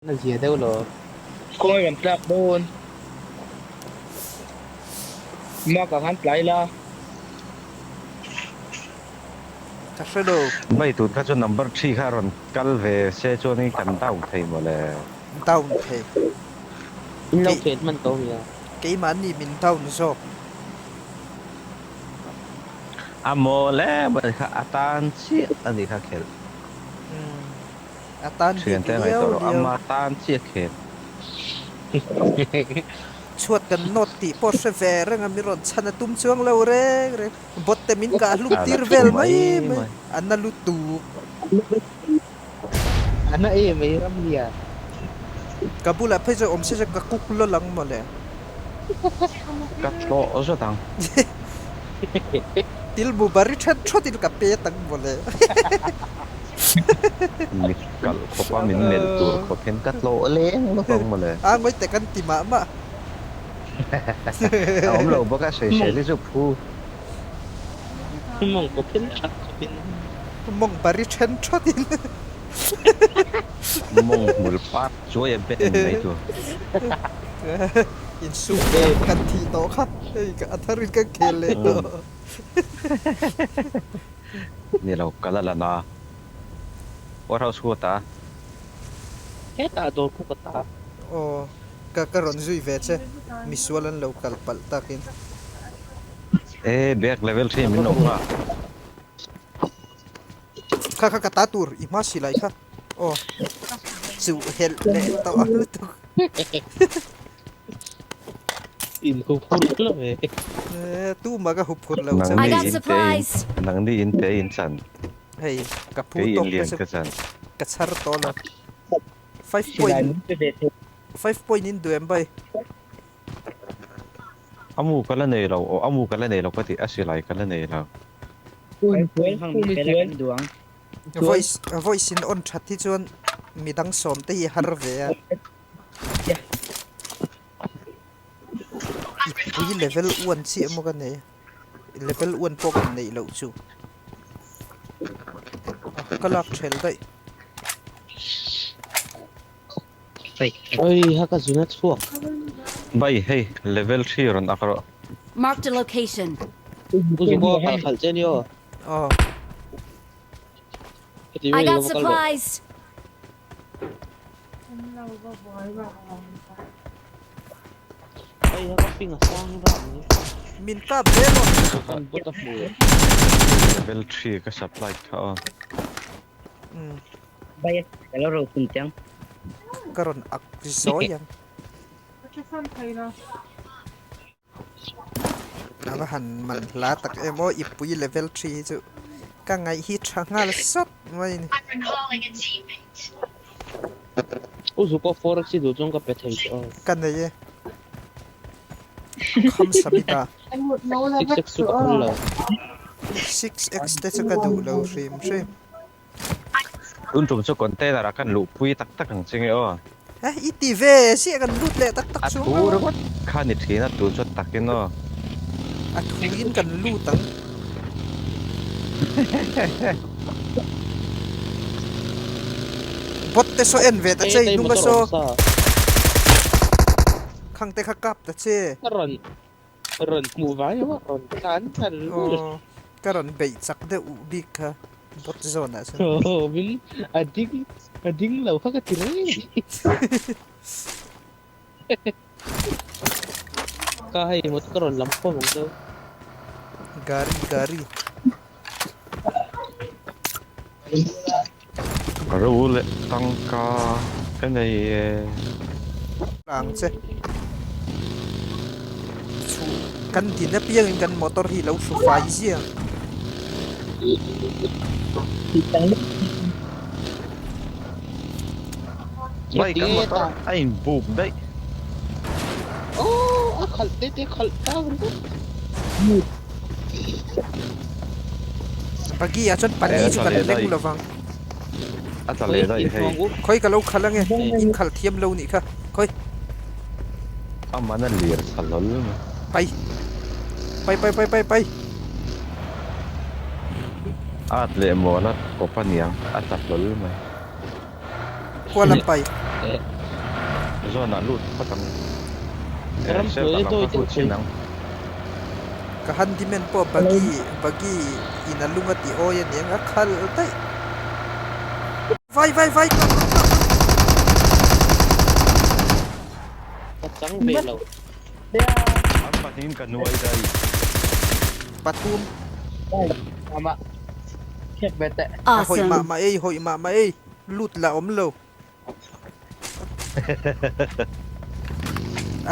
A zia deuh lo. Khawngaih kan tlak dawn. Mark ah khan tlai la. Ka hre lo. Mai tun kha chu number three kha rawn kal ve se chuanin kan down thei mawle. Down thei. In lo khet hman tawh nia. Keimahni min down zawk. A mawl em a kha a tan chiah a nih kha khelh. A tan bik Thiante ngaih liau tawh rawh liau. ama tan chiah khelh. Chhuat kan nawt tih pawh hre ve reng a mi rawn chhan a tum chuang lo reng reng. Bot te min kah hlum A la tir thu vel mai mai mai mai. a na lutuk. A na em mai ram nia. Ka bulah phei chuan awm se chu ka kuk lawlh ang mawle. Ka tlawh zawt ang. Til mu bari then thawt in ka pet ang mawle. Mit kalh khawpa min melh tur khawp hian ka tlawh leng lawk ang mawle. A ngawi te kan ti mah mah. A awm lo bawk a sawisel hi chu phu. Mawng kaw phen that khawp in. Mawng bari then thawt in. Mawng hmul part chuai a ben mai tur. Insum kan thih tawh kha hei a thar in kan khel leh tawh. Ni lo kal a la na. Warehouse khu a ta. Hetah dawr khu ka ta. Aw ka ka rawn zui ve che misual an lo kal palh takin. E bag level three min lo nghak. Kha kha ka ta tur i hma silai kha aw chu helh leh tawh ang lutuk. In hup phurh lo ve. Tumah ka hup phurh lo chauh. Nangni in te in nangni in te in chan. Hei ka phu Kei tawk in te lian chu ka chan. Ka chhar tawh lo. Five point five point in duh em bai. A mu ka la nei lo aw a mu ka la nei lo ka ti a silai ka la nei lo. Voice voice in on that hi chuan midang sawm te hi har ve a. I pui level one chiah maw ka nei a level one pawh kan neih loh chu. Ka lak thelh daih. Oi ha ka zun a chhuak. Bai hei level three rawn ak rawh. Marked a location. Pu Zubo a kal khalh che ni aw. Aw. I got supplies. Oi ha ka ping a sang vang ni. Min kap zel aw. Kan bot a hmu. Level three ka supply kha aw. Bai ka lo ro thung chiang. Ka rawn ak zawi ang. A va han man hla tak em aw i pui level three hi chu ka ngaih hi tha nghal sawt mai a ni. U Zuko forex hi duh chuan ka pe thei che aw. Ka nei e. Kham Samita. Six x chu ka phal lo. Six x te chu ka duh lo hrim hrim. Tun tum chu container ah khan luhpui tak tak ang che nge aw. Eh i ti ve chiah kan lut leh tak tak A chu thu ringawt kha ni thin a tun chu takin aw. A thu in kan lut ang. Bot te saw en ve ta che i hnung a saw. Khang te kha kap ta che. Ka rawn rawn hmuh vang emaw rawn tlan tlan lut. Aw ka rawn beih chak deuh uh bik kha bot zawn ah chuan. Aw min a ding a ding lo kha ka ti reng a ni. Ka hei motor ka rawn lam khawm ang deuh. Gari gari. Ro leh tangka ka nei e. Ang che. Chhuh kan din apiangin kan motor hi lo hru fai ziah. Bike kan motor a in buk daih. Aw a khalh te te khalh tak ringawt. Buggy ah chuan pali chu kan leng lo vang. A tla leh daih hei. Khawi ka lo khalh ange in khalh thiam lo nih kha khawi. A man a lir thla hlawl mai. Pai pai pai pai pai pai. At leh mual a kawp aniang a tla hlawl mai. Kuala pai. Zone ah lut phawt ang. Ram Shelter hnuai lam dawi kha deuh lut chin thei. ang. Ka handyman pawh buggy buggy in a lung a ti awi aniang a khal daih. Vai vai vai kap rawh kap rawh. Ka chang ve lo. An pahnihin ka nuai daih. Pathum. Ama. Khek ve teh. A hawi mah Awesome. mah ei hawi mah mah ei lut lah awm lo.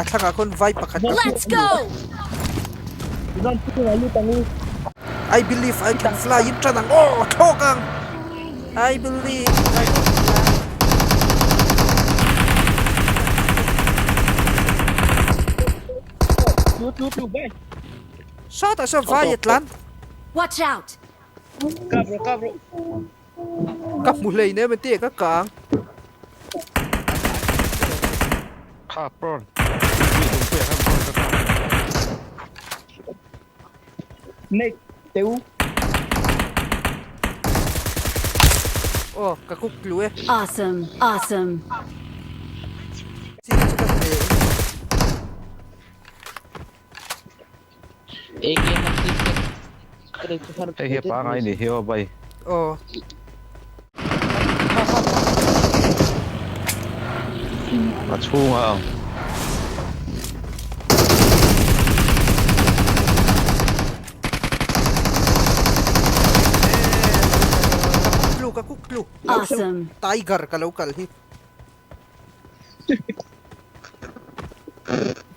A thlangah khawn vai pakhat ka Let's go! I believe I can fly in tan ang aw thlawk ang I believe I can fly. Sawtah sawn vai a tlan. Watch out! Ka hmu hlei nem a ti ka kang. Kha prawn. Tui tumpuia khan prawn ka kap. Nei teu. Aw ka cook tlu e. Awesome. Awesome. Chi chu ka hne. Hei hi a pangai ni hi aw bai. Aw. A chhungah ang. Ka cook tlu ka cook tlu. Awesome. Tiger ka lo kal hi.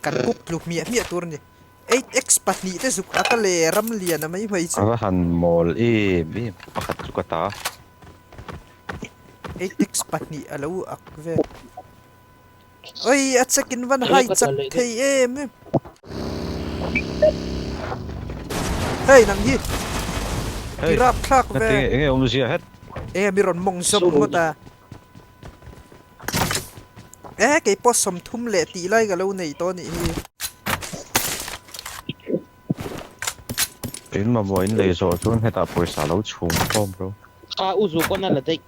Kan cook tlu hmiah hmiah tur a ni. 8x 2 te zuk a ka le ram lian a mai mai chu. A va han mawl em em pakhat chu ka ta. 8x 2 a lo ak vel. Oi a check in van hai chak thei em em. Hei nang hi. Hei Ti rap thlak ve. Enge awmzia het. Enge mi rawn mawng zawm ngawt a. E kei pawh 30 leh tih lai ka lo nei tawh anih hi. In mamawh in lei zawh chuan hetah pawisa lo chhung khawm ro. Kha u zu pawn a la daih.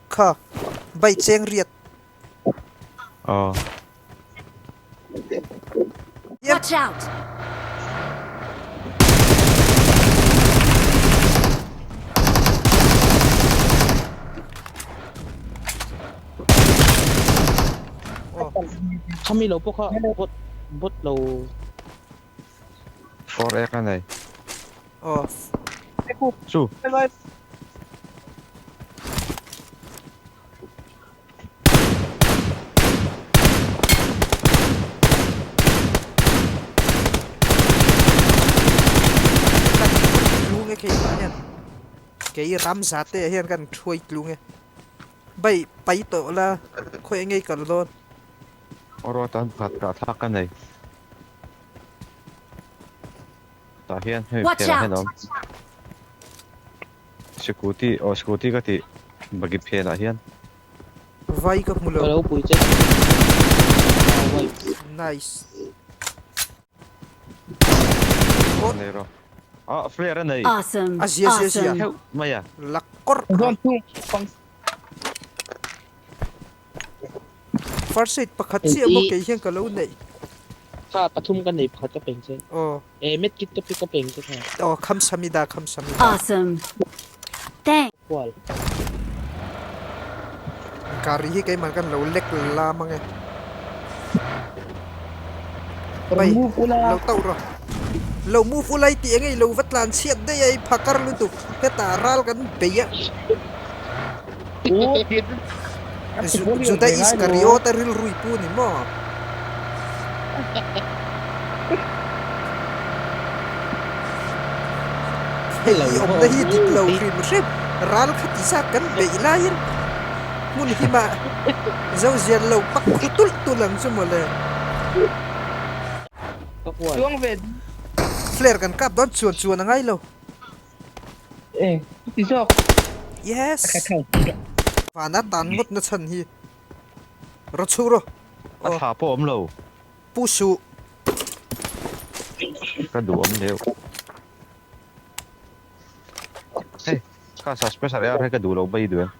Kha bai cheng riat. Aw. Watch out! Khami lo pawh kha bot bot lo. For ek a nei. Aw. Chu. Kan tlung e keimah hian kei ram za te ah hian kan thuai tlung e bai pai tawh la khawi eng ngei kal dawn. Aw tan pakhat kah thlak ka nei. Tah hian hemi Watch phenah hian a out! awm. Scooty aw scooty ka tih bagi phenah hian. Vai ka hmu lo. Ka lo pui che. Nice. Aw nei rawh. Ah flare a nei. Awesome. A zia zia zia. Awesome. Heuh mai a. Lakawr. First aid pakhat chiah maw kei hian ka lo neih. Kha pathum ka nei pakhat ka peng che. Aw. E med kit ka pi ka peng che kha. Aw khamsamida khamsamida. Awesome. Thanks. Kual. Gari hi keimah kan lo lek lam ange. Bai lo tauh rawh. Lo move ula i tih enge i lo va tlan chhiat daih a i phakar lutuk hetah ral kan bei a. Juda Iskariot a rilrui pu ni maw? Hei i awmna hi dik lo hrim hrim ral kha ti zat kan beih laiin hmun himah zo zian lo pak khu tulh tulh ang chu mawle. Flare kan kap dawn chuan chuan a ngai lo. E ti zawk. Yes. Vana tan ngawt na chhan hi. Raw chhuk rawh. A thla pawh awm lo. Pu suh. Ka duh awm deuh. Hei, kha suspension air hi ka duh lo bai duh em.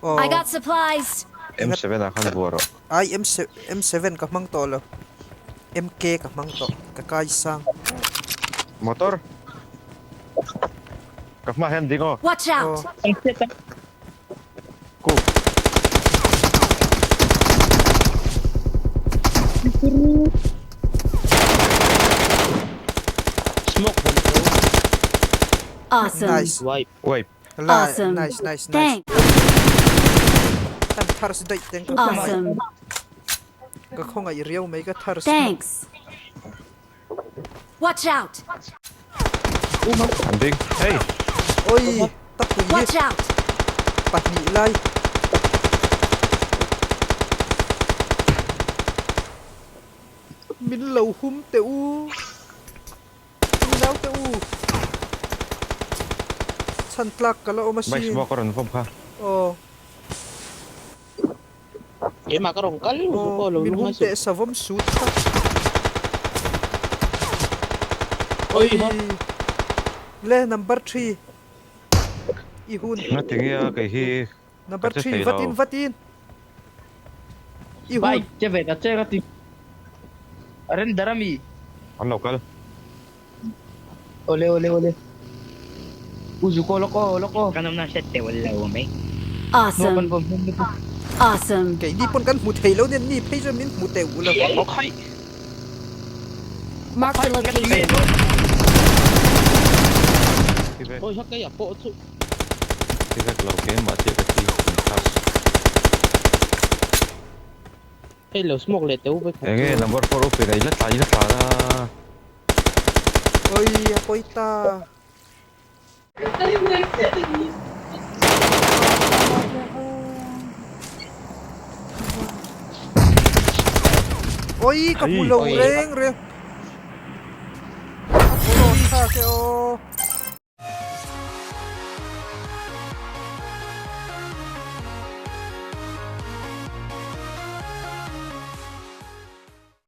Aw. I got supplies. M7 ah khan vuah rawh. Ai M M7 ka hmang tawh lo. MK ka hmang tawh. Ka kai sang. Motor. Ka hma hian ding aw. Watch out! Aw. Ku. Smoke hom tho. Awesome. Nice. Wipe. Wipe. La Awesome. nice nice nice. Thanks. Kan thars daih teng ka khawngaih. Awesome. Ka khawngaih riau mai ka thars. Thanks. Watch out! An ding. Hey. Oi tak pui hi Watch out! pahnih lai. Min lo hum teh u. Min nau teh u. Chhan tlak ka la awm Bike asin. smoke a rawn vawm kha. Aw. Keimah ka rawn kal Aw, lo min lung hum a su. teh savawm sut kha. Oi. Le number 3. I hun. Nga tinge a kei hi Number ka che 3 thei vatin lo. vatin. I hun. Bike che ve ta che ka ti. Aren darami. An lo kal. Ole ole ole. Uzuko loko loko. Kan na set te wala wo mai. No Awesome. confirm hum ni. Awesome. Kei ni pawn kan hmu thei lo nen ni phei chuan min hmu teh u lo. Okay. Mark the location. Ti vek. Oi hak kaya po chu. Ti vek lo ke mah chiah ka thi. Pass. Hei lo smoke le teu ve. Enge number 4 up in ila tla ila tla na. Oi a pawih ta. Oi ka hmu lo Oi. reng reng. A pawh tha che aw.